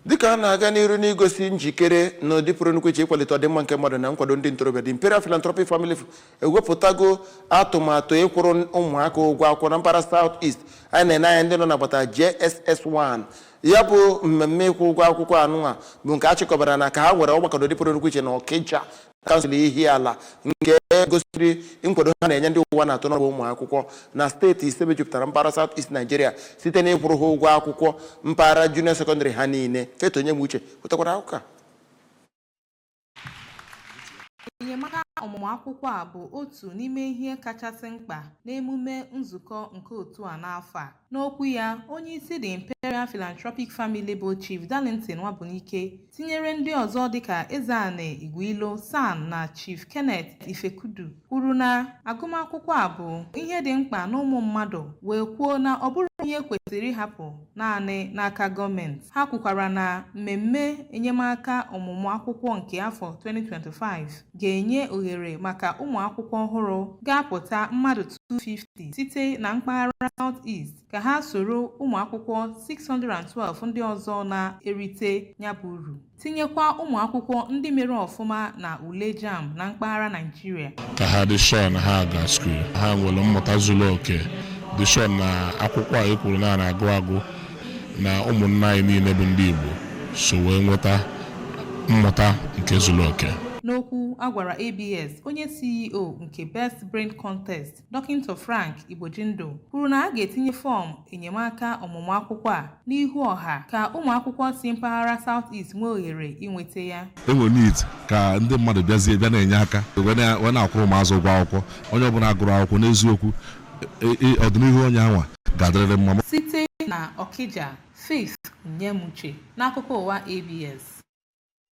Dịka a na-aga n'iru n'igosi njikere n'ụdị pụrụ nnukwu iche ịkwalite ọdịmma nke mmadụ na nkwado ndị ntorobịa, The Imperial Philanthropic Family ewepụtago atụmatụ ịkwụrụ ụmụaka ụgwọ akwụkwọ na mpaghara South East. Anyị na-ene anya ndị nọ n'agbata JSS1. Ya bụ mmemme ịkwụ ụgwọ akwụkwọ anụnwa bụ nke a chịkọbara na ka ha nwere ọgbakọ n'ụdị pụrụ nnukwu iche na Ọkịja, kansụl Ihiala, nke gosiri nkwado ha na-enye ndị ụwa na-atụ n'ọnụ ụmụ akwụkwọ na steeti ise mejupụtara mpaghara South East Nigeria site n'ịkwụrụ ha ụgwọ akwụkwọ mpaghara junior secondary ha niile. Faith Onyemuche wetakwara akụkọ a. Enyemaka ọmụmụ akwụkwọ a bụ otu n'ime ihe kachasị mkpa n'emume nzukọ nke otu a n'afọ a. N'okwu ya, onyeisi The Imperial Philanthropic Family bụ Chief Darlington Nwabunike tinyere ndị ọzọ dịka Ezeani Igweilo SAN na Chief Kenneth Ifekudu kwuru na agụmakwụkwọ a bụ ihe dị mkpa n'ụmụ mmadụ, wee kwuo na ọ bụrụ ihe kwesịrị ịhapụ naanị n'aka gọọmenti. Ha kwukwara na mmemme enyemaka ọmụmụ akwụkwọ nke afọ 2025 ga-enye ohere maka ụmụ akwụkwọ ọhụrụ ga-apụta mmadụ 250 site na mpaghara South East ka ha soro ụmụ akwụkwọ 612 ndị ọzọ na-erite ya bụ uru, tinyekwa ụmụ akwụkwọ ndị mere ọfụma na ule JAMB na mpaghara Naịjirịa. Ka ha dị sure na ha ga school, ha nwere mmụta zuru oke, dị sure na akwụkwọ a ekwuru na a na-agụ agụ na ụmụnna anyị niile bụ ndị Igbo so wee nweta mmụta nke zuru oke. N'okwu a gwara ABS, onye CEO nke Best Brain Contest, Dọkịta Frank Igbojindo, kwuru na a ga-etinye fọm enyemaka ọmụmụ akwụkwọ a n'ihu ọha ka ụmụ akwụkwọ si mpaghara South East nwee ohere inweta ya. Enwere need ka ndị mmadụ bịazie bịa na-enye aka wee na-akwụrụ ụmụazụ ụgwọ akwụkwọ. Onye ọbụla gụrụ akwụkwọ, n'eziokwu, ọdịnihu onye anwa ga-adịrịrị mma. Site na Ọkịja, Faith Onyemuche, n'akụkọ ụwa ABS.